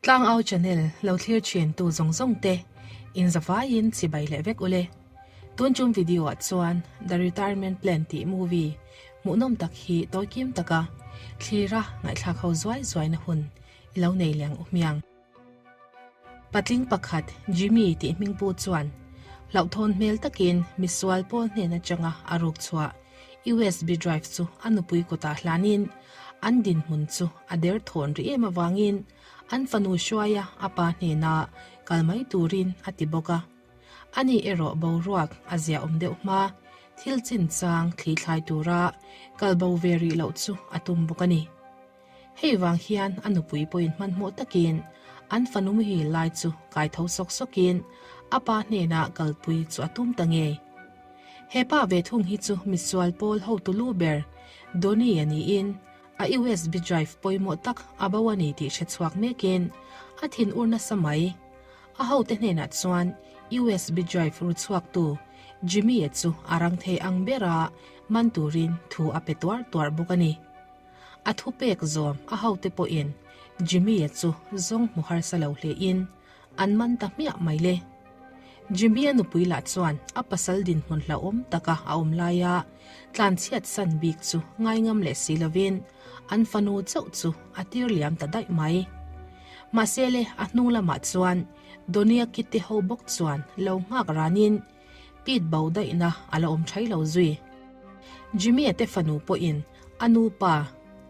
Tlangau channel lo thlir thin tu zawng zawng te in zavaiin chibai leh vek ule. Tun tum video ah chuan The Retirement Plan tih movie hmuhnawm tak hi tawikim taka thlira ngaihthlak ho zuai zuaina hun i lo nei leng u hmiang. Patling pakhat Jimmy tih hmingpu chuan hlauhthawn hmel takin misual pawl hnen atanga a ruk chhuah USB drive chu a nupui kutah hlanin an dinhmun chu a derthawn rih em avangin an fanu hruaia a pa hnena kal mai turin a ti bawk a. Ani erawh boruak a ziahawm deuh hma, thil chinchang thli thlai tura kal bo ve rih loh chu a tum bawk a ni. Hei vang hian a nupui pawhin hmanhmawh takin an fanu muhil lai chu kai tho sawk sawkin a pa hnenah kalpui chu a tum ta ngei. He pa ve thung hi chu misual pawl hotu lu ber Donny a niin a USB drive pawimawh tak a bo a ni tih hre chhuak mekin a thin ur nasa mai. A hote hnenah chuan USB drive ru chhuaktu Jimmy-a chu a rang thei ang bera man turin thu a pe tuar tuar bawk a ni. A thupek zawm a hote pawhin Jimmy-a chu zawng hmu harsa lo hlein an man ta hmiah mai le. Jimmy-a nupui lah chuan a pasal dinhmun hlauhawm taka a awm laia tlanchhiat san bik chu ngaingam leh si lovin an fanu chauh chu a tir liam ta daih mai. Mahse le a hnung lamah chuan Donny-a kite ho bawk chuan lo nghak ranin Pit bo daihna a la awm thai lo zui. Jimmy-a te fanu pawhin a nupa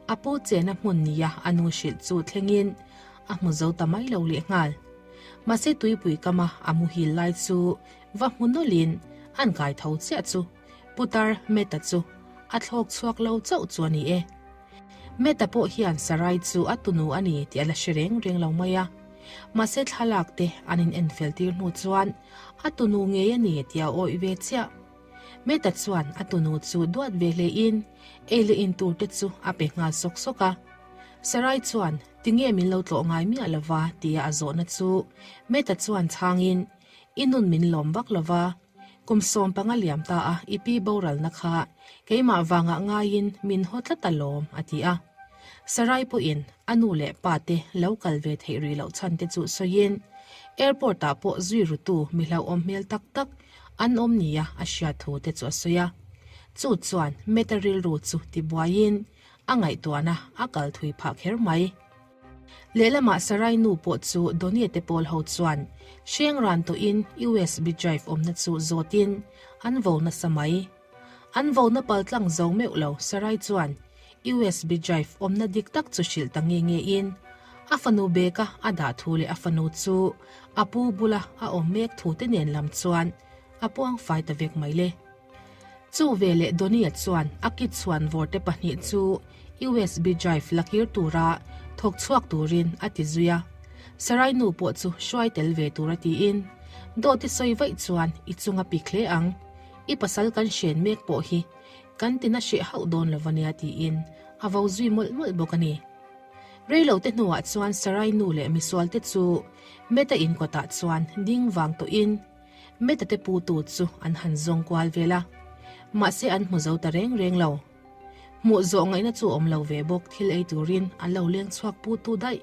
a pu chena hmun nia a nu hrilh chu thlengin a hmu zo ta mai lo lehnghal. Mahse tuipui kama a muhil lai chu va hmu nawlhin an kai tho chiah chu Putar Mehta chu a thlawk chhuak lo chauh chu a ni e. Mehta pawh hian Sarai chu a tunu a ni tih a la hre reng reng lo mai a. Mahse thlalak te an in enfel tir hnu chuan a tunu ngei a ni tih a awih ve chiah. Mehta chuan a tunu chu duat ve hle in ei leh in tur te chu a pe nghal sawk sawk a. Sarai chuan tinge min lo tlawh ngai miah lova tia a zawhna chu Mehta chuan chhangin i nun min lawm vak lova, Kum 15 liam ta a i pi boralna kha keimah vangah ngaiin min haw tlat a lawm, a ti a. Sarai pawhin a nu leh pa te lo kal ve theih rih loh chhan te chu sawiin airport ah pawh zui rutu mi hlauhawm hmel tak tak an awm nia a hriat thu te chu a sawi a. Chu chuan Meta rilru chu tibuaiin a ngaihtuahna a kal thui phah kher mai. Lehlamah Sarai nu pawh chu Donny te pawl ho chuan hreng ran tawhin USB drive awmna chu zawtin an vo nasa mai. An vona pal tlang zo meuh lo Sarai chuan USB drive awmna dik tak chu hrilh ta nge nge in a fanu bag a a dah thu leh a fanu chu a pu bula a awm mek thu te nen lam chuan a puang fai ta vek mai le. Chu veleh Donny-a chuan a kit chhuan vawrte pahnih chu USB drive la kir tura thawk chhuak turin a ti zui a. Sarai nu pawh chu hruai tel ve tura tiin, Dawt i sawi vaih chuan i chung a pik hle ang. I pasal kan hren mek pawh hi kan tina hreh hauh dawn lo ania tiin a vo zui mawlh mawlh bawk a ni. Reilote hnuah chuan Sarai nu leh misualte chu Meta in kawtah chuan ding vang tawhin, Meta te pu tu chu an han zawng kual vel a, mahse an hmu zo ta reng reng lo. Hmuh zawh ngaihna chu awm lo ve bawk thil ei turin an lo leng chhuak pu tu daih.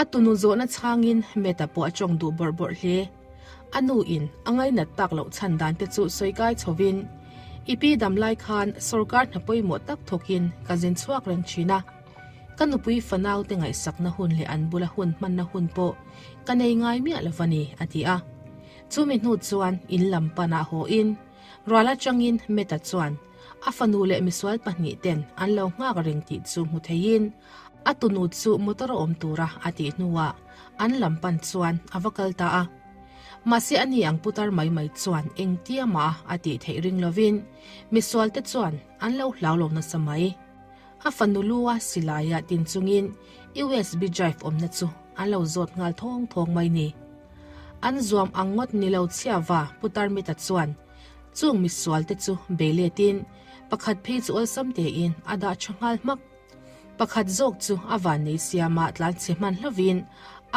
A tunu zawhna chhangin Meta pawh a tawng duh bawrh bawrh hle. A nu in a ngainat tak loh chhan dan te chu sawi kai chhovin, I pi dam lai khan sorkar hna pawimawh tak thawkin ka zin chhuak reng thin a. Ka nupui fanau te ngaihsakna hun leh an bula hun hmanna hun pawh ka nei ngai miah lo va ni, a ti a. Chumi hnu chuan in lam panah haw in, rual atangin Meta chuan a fanu leh misual pahnih ten an lo nghak reng tih chu hmu theiin a tunu chu motor a awm tura a tih hnuah an lam pan chuan a va kal ta a. Mahse ani ang putar mai mai chuan engtia mah a tih theih ring lovin misual te chuan an lo hlau lo nasa mai. A fanu lu a silai ah tin chungin USB drive awmna chu an lo zawt nghal thawng thawng mai ni. An zuam ang ngawt ni lo chhiava Putar Mita chuan chung misual te chu bei letin pakhat phei chu awlsam tein a dah tha nghal hmak. Pakhat zawk chu a vannei siama tlan chhe hman hlovin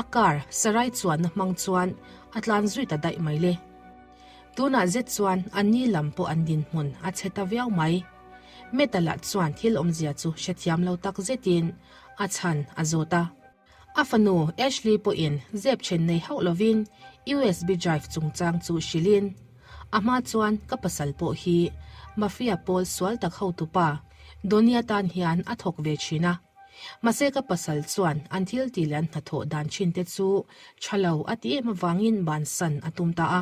a car sarai chuanna hmang chuan a tlan zui ta daih mai le. Tunah zet chuan an ni lam pawh an dinhmun a chhe ta viau mai. Meta lah chuan thil awmzia chu hrethiam lo tak zetin a chhan a zawt a. A fanu Ashley pawhin zep then nei hauh lovin USB drive chungchang chu hrilhin, A hma chuan ka pasal pawh hi mafia pawl sual tak hotupa Donny-a tan hian a thawk ve thin a. Mahse ka pasal chuan an thil tih leh an hnathawh dan thin te chu tha lo a ti em avangin bansan a tum ta a.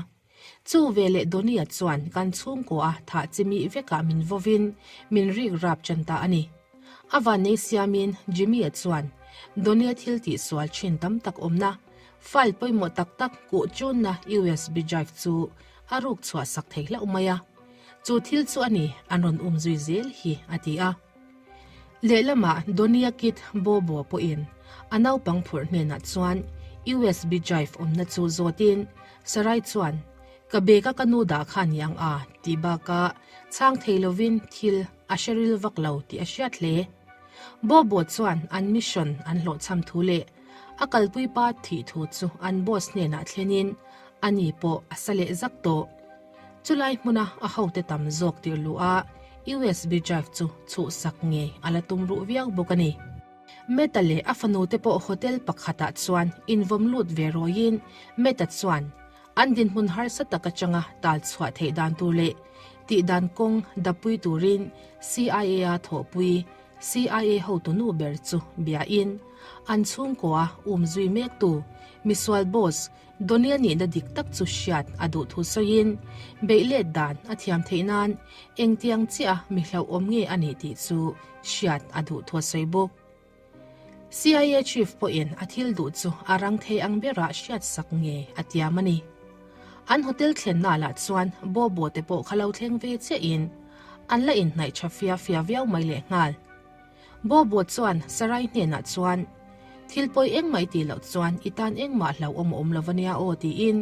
Chu veleh Donny-a chuan kan chhungkaw a thah chimih vekah min vawin min rik rap ṭan ta a ni. A vannei siamin Jimmy-a chuan Donny-a thil tih sual ṭhin tam tak awmna, file pawimawh tak tak kuh ṭunna USB drive chu a ruk chhuah sak thei hlauh mai a. Chu thil chu a ni an rawn um zui zel hi, a ti a. Lehlamah Donny-a kit Bobo pawhin a naupang phurh hnenah chuan USB drive awmna chu zawtin Sarai chuan, Ka bag a ka nu dah kha ni ang a, tih bakah chhang thei lovin thil a hre ril vak lo tih a hriat hle. Bobo chuan an mission an hlawhchham thu leh a kalpui pa thih thu chu an boss hnenah thlenin ani pawh a sa leh zak tawh. Chulai hmuna a hote tam zawk tirh luh a USB drive chu chhuhsak ngei a la tum ruh viau bawk a ni. Meta leh a fanute pawh hotel pakhatah chuan invawm lut ve rawiin Meta chuan an dinhmun harsa tak atanga tal chhuah theih dan tur leh tih dan kawng dapui turin CIA-a thawhpui CIA hotunu ber chu biain an chhungkaw-a umzui mektu misual boss Donny-a nihna dik tak chu hriat a duh thu sawiin beih let dan a thiam theih nan engtiang chiah a mi hlauhawm nge a nih tih chu hriat a duh thu a sawi bawk. CIA chief pawhin a thil duh chu a rang thei ang berah hriat sak nge a tiam a ni. An hotel thlenna lah chuan Bobo te pawh kha lo thleng ve chiahin an la inhnaih tha fia fia viau mai lehnghal. Bobo chuan Sarai hnenah chuan, Thil pawi engmah i tih loh chuan i tan engmah hlauhawm a awm lo va nia aw tiin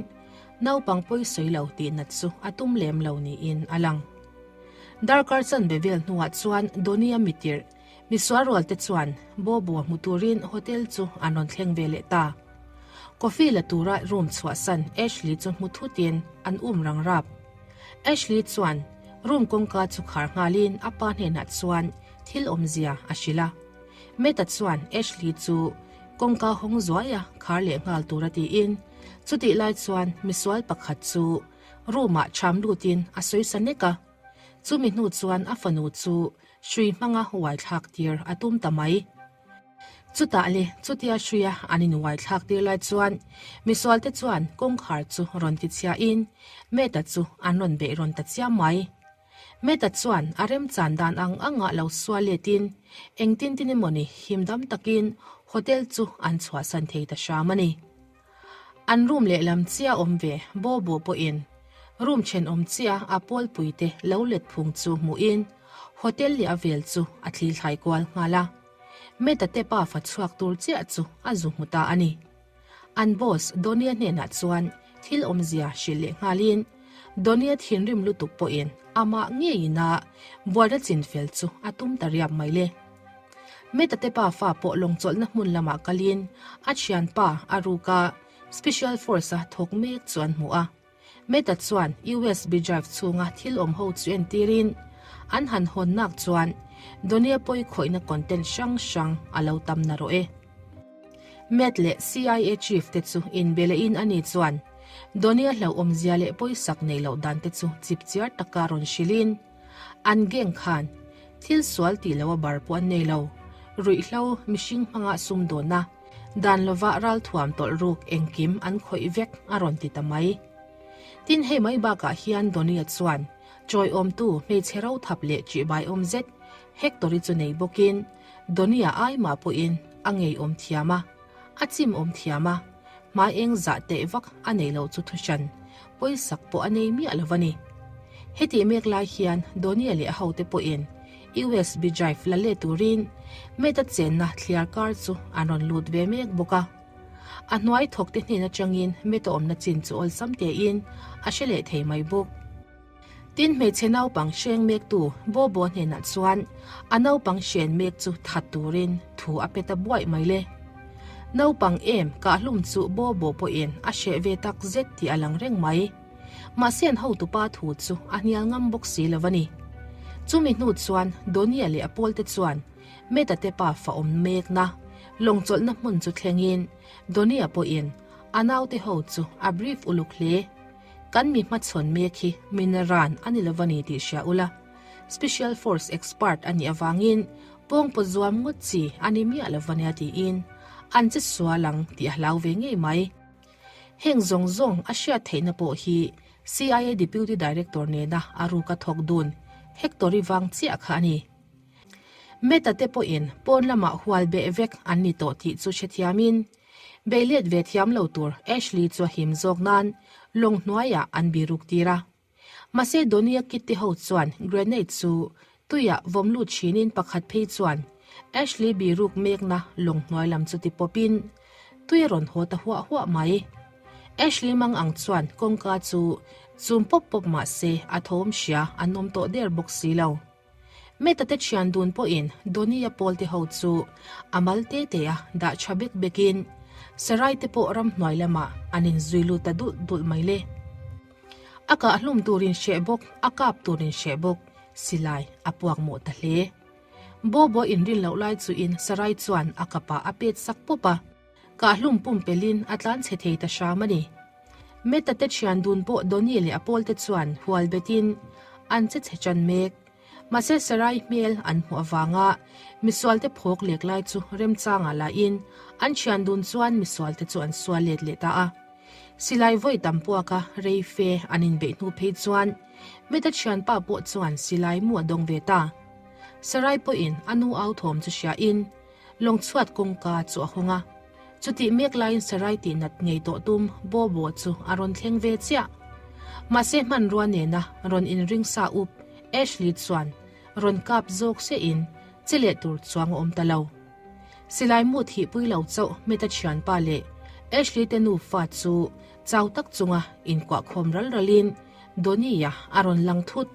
naupang pawi sawi lo tih nat chu a tum lem lo niin a lang. Darkar chanve vel hnuah chuan Donny-a mitirh misual rual te chuan Bobo hmu turin hotel chu an rawn thleng ve leh ta. Coffee la tura room chhuahsan Ashley chu hmu thutin an um rang rap. Ashley chuan room kawngka chu khar nghalin a pa hnenah chuan thil awmzia a hrilh a. Meta chuan Ashley chu kawngka hawng zuaia khar leh nghal tura tiin chutih lai chuan misual pakhat chu room-ah cham lutin a sawi sa nek a. Chumi hnu chuan a fanu chu hrui hmanga uai thlak tir a tum ta mai. Chutah le chutia hruia an inuai thlak tir lai chuan misualte chuan kawngkhar chu rawn ti chhiahin Meta chu an rawn beih rawn ta chiam mai. Meta chuan a remchan dan ang angah lo sual letin engtin tin emawni himdam takin hotel chu an chhuahsan thei ta hram a ni. An room lehlam chiah awm ve Bobo pawhin room thenawm chiah a pawlpuite lo let phung chu hmuhin hotel leh a vel chu a thli thlai kual nghal a. Meta te pafa chhuak tur chiah chu a zu hmu ta a ni. An boss Donny-a hnenah chuan thil awmzia hrilh leh nghalin Donny-a thinrim lutuk pawhin amah ngeiin a buaina chinfel chu a tum ta riap mai le. Meta te pafa pawh lawngchawlhna hmun lamah kalin a thianpa a ruka Special Force-a thawk mek chu an hmu a. Meta chuan USB drive chhunga thil awm ho chu entirin an han hawn nak chuan Donny-a pawi khawihna content hrang hrang a lo tam na rawh e. Met leh CIA chief te chu inbe lehin ani chuan Donny-a hlauhawmzia leh pawisak neih loh dan te chu chipchiar taka rawn hrilhin an gang khan thil sual tih loh a bar pawh an nei lo, ruihhlo mihring hmanga sumdawnna dan lova ralthuam tawlh ruk engkim an khawih vek a rawn ti ta mai. Tin hei mai bakah hian Donny-a chuan chawiawmtu hmeichhe ro thap leh ṭihbai awm zet Hector-i chu nei bawkin Donny-a ai mah pawhin a ngeiawm thiam a, a chim awm thiam a, hmai eng zah teh vak a nei lo chu thuhran pawisak pawh a nei miah lo a ni. Hetih mek lai hian Donny-a leh a hote pawhin USB drive la let turin Meta chenna thliar kar chu an rawn lut ve mek bawk a. A hnuai thawkte hnen atangin Meta awmna chin chu awlsam tein a hre leh thei mai bawk. Tin hmeichhe naupang hreng mektu Bobo hnenah chuan a naupang hren mek chu that turin thu a pe ta buaih mai le. Naupang em kahhlum chu Bobo pawhin a hreh ve tak zet tih a lang reng mai. Mahse an hotupa thu chu a hnial ngam bawk si lo a ni. Chumi hnu chuan Donia leh a pawlte chuan Meta te pa fa awm mekna. Lawng chawlhna hmun chu thlengin Donny-a pawhin a naute ho chu a brief uluk hle. Kan mi hmachhawn mek hi mi naran a ni lova ni tih hria ula, Special Force expert a nih avangin pawngpaw zuam ngawt chi a ni miah lova nia tiin an che sual ang tih a hlau ve ngei mai. Heng zawng zawng a hriat theihna pawh hi CIA Deputy Director nena a ruka thawk dun Hector-i vang chiah kha a ni. Meta te pawhin pawn lamah hual beh vek an ni tawh tih chu hrethiamin, beilet ve thiam lo tur Ashley chu a him zawk nan lawng hnuaiah an biruk tir a. Mahse Donny-a kit te ho chuan grenade chu tuiah vawm lut thinin pakhat phei chuan Ashley biruk mekna lawng hnuai lam chu ti pawpin tui a rawn haw ta huah huah mai. Ashley mang ang chuan kawngka chu chum pawp pawp mahse a thawm hria an awm tawh der bawk si lo. Meta te thian dun pawhin Donny-a pawl te ho chu a mal te te a dah tha bek bekin Sarai te pawh ramhnuai lamah an inzui lut ta dulh dulh mai le. A kah hlum turin hreh bawk, a kap turin hreh bawk, silai a puak mawh ta hle. Bobo inrin loh lai chuin Sarai chuan a kapah a pet sak pawp a, kah hlum pumpelhin a tlan chhe thei ta hram a ni. Meta te thian dun pawh Donny leh a pawlte chuan hual betin an che chhe tan mek. Mahse Sarai hmel an hmuh avanga misualte phawk lek lai chu remchangah lahin an thian dun chuan misualte chu an sual let leh ta a. Silai vawi tam puaka rei fe an inbeih hnu phei chuan Meta thianpa pawh chuan silai mu a dawng ve ta. Sarai pawhin a nu au thawm chu hriain lawng chhuat kawngka chu a hawng a. Chutih mek laiin Sarai tih nat ngei tawh tum Bobo chu a rawn thleng ve chiah. Mahse hmanrua nena rawn inring sa up Ashley chuan rawn kap zawk sehin che leh tur chuang a awm ta lo. Silai mu thihpui lo chauh Meta thianpa leh Ashley te nufa chu chau tak chunga inkuah khawm ral ralin Donny-a a rawn lang thut.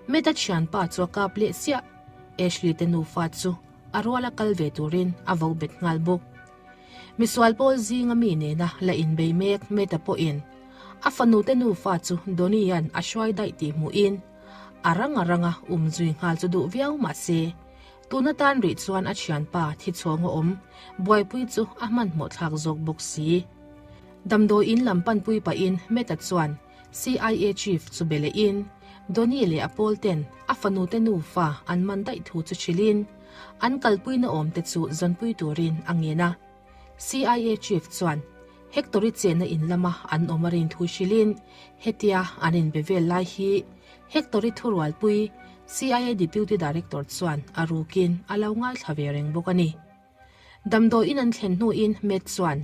Meta thianpa chu a kap leh chiah. Ashley te nufa chu a ruala kal ve turin a vo bet nghal bawk. Misual pawl zinga mi nena la inbei mek Meta pawhin a fanu te nufa chu Donny-a'n a hruai daih tih hmuhin a rang a ranga um zui nghal chu duh viau mahse Tuna tan rih chuan a thianpa thi chhawng a awm, buaipui chu a hmanhmawh thlak zawk bawk si. Damdawi in lam panpui pahin Mehta chuan CIA chief chu be lehin Donny leh a pawl ten a fanu te nufa an man daih thu chu hrilhin an kalpuina awm te chu zawnpui turin a ngen a. CIA chief chuan Hector-i chenna in lama an awm a rin thu hrilhin hetia an inbe vel lai hi Hector-i thurualpui CIA Deputy Director chuan a rukin a lo ngaithla ve reng bawk a ni. Damdawiin an thlen hnuin Matt chuan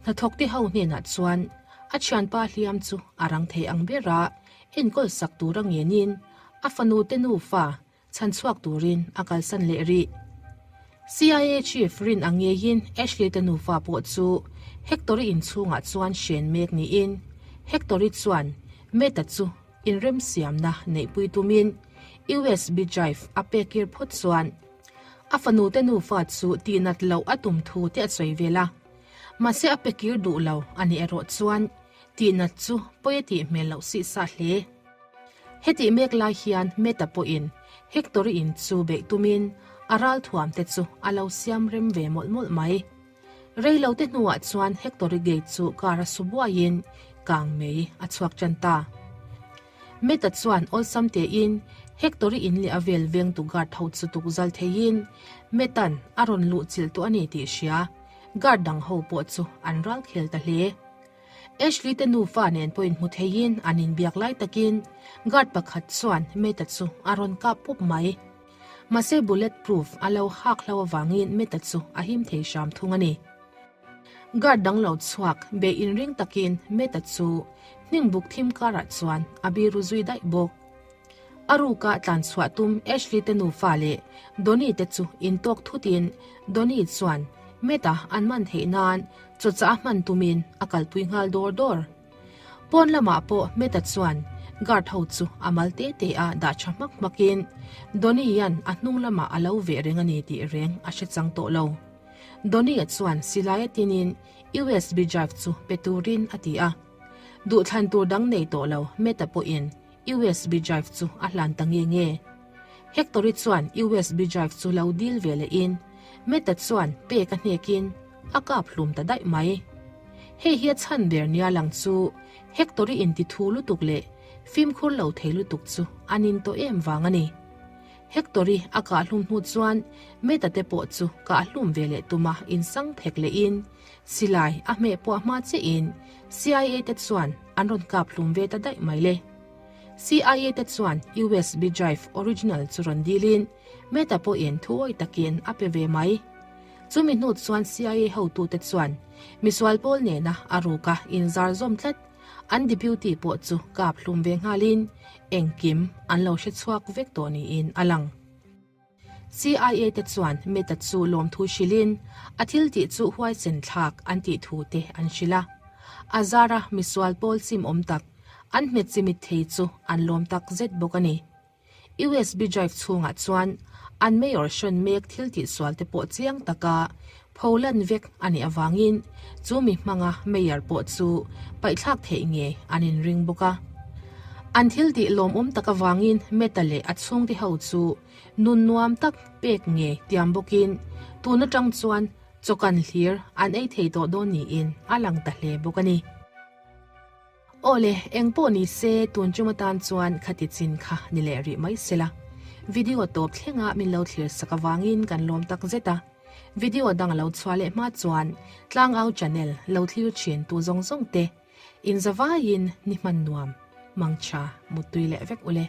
hnathawkte ho hnenah chuan a thianpa hliam chu a rang thei ang bera enkawl sak tura ngenin a fanu te nufa chhan chhuak turin a kalsan leh rih. CIA chief rin ang ngeiin Ashley te nufa pawh chu Hector-i inchhungah chuan hren mek niin Hector-i chuan Meta chu inremsiamna neihpui tumin USB drive a pekir phawt chuan a fanu te nufa chu tihnat loh a tum thu te a sawi vel a. Mahse a pekir duh lo a nih erawh chuan tihnat chu pawi a tih hmel loh sih sa hle. Hetih mek lai hian Meta pawhin Hector-i in chu beih tumin a ralthuam te chu a lo siam rem ve mawlh mawlh mai. Rei lo te hnuah chuan Hector-i gate chu car a su buaiin kang mei a chhuak tan ta. Meta chuan awlsam tein Hector-i in leh a vel vengtu guard ho chu tukzal theiin Meta'n a rawn luh chilh tawh a ni tih hria guard dang ho pawh chu an ralkhel ta hle. Ashley te nufa nen pawh inhmu theiin an inbiak lai takin guard pakhat chuan Meta chu a rawn kap pup mai. Mahse bullet proof a lo hak hlo avangin Meta chu a him thei hram thung a ni. Guard dang lo chhuak be inring takin Meta chu hningbuk thim karah chuan a biru zui daih bawk. A ruka tlan chhuah tum Ashley te nufa leh Donny te chu intawk thutin Donny chuan Matt-a an man theih nan chawchah a hman tumin a kalpui nghal dawr dawr. Pawn lamah pawh Matt-a chuan guard ho chu a mal te te a dah tha hmak hmakin Donny-a'n a hnung lamah a lo veh reng a ni tih reng a hre chang tawh lo. Donny-a chuan silai a tinin USB drive chu pe turin a ti a. Duhthlan tur dang nei tawh lo Matt-a pawhin USB drive chu a hlan ta nge nge. Hector-i chuan USB drive chu lo dil ve lehin, Meta chuan pek a hnekin a kap hlum ta daih mai. Hei hi a chhan ber nia lang chu Hector-i inti thu lutuk leh fimkhur lo thei lutuk chu an in tawh em vang a ni. Hector-i a kah hlum hnu chuan Meta te pawh chu kah hlum ve leh tuma insang phek lehin silai a hmeh puah hma chiahin CIA te chuan an rawn kap hlum ve ta daih mai le. CIA te chuan USB drive original chu rawn dilin Meta pawhin thuawi takin a pe ve mai. Chumi hnu chuan CIA hotute chuan misual pawl nena a ruka inzar zawm tlat an deputy pawh chu kap hlum ve nghalin engkim an lo hre chhuak vek tawh niin a lang. CIA te chuan Meta chu lawmthu hrilhin a thil tih chu huaisen thlak an tih thu te an hrilh a. A zara misual pawl chim awm tak an hmet chimit thei chu an lawm tak zet bawk a ni. USB drive chhungah chuan an mayor hrawn mek thil tihsual te pawh chiang taka pholan vek a nih avangin chu mi hmanga mayor pawh chu paihthlak theih nge an inring bawk a. An thil tih lawmawm tak avangin Meta leh a chhungte ho chu nun nuam tak pek nge tiam bawkin tun atang chuan chawkan hlir an ei thei tawh dawn niin a lang ta hle bawk a ni. Aw le, eng pawh ni se, tun tum atan chuan khati chin kha ni leh rih mai sela. Video tawp thlenga min lo thlir sak avangin kan lawm tak zet a. Video dang a lo chhuah leh hma chuan Tlangau channel lo thlir thin tu zawng zawng te, inzavaiin ni hman nuam, mangtha, muttui leh vek ule.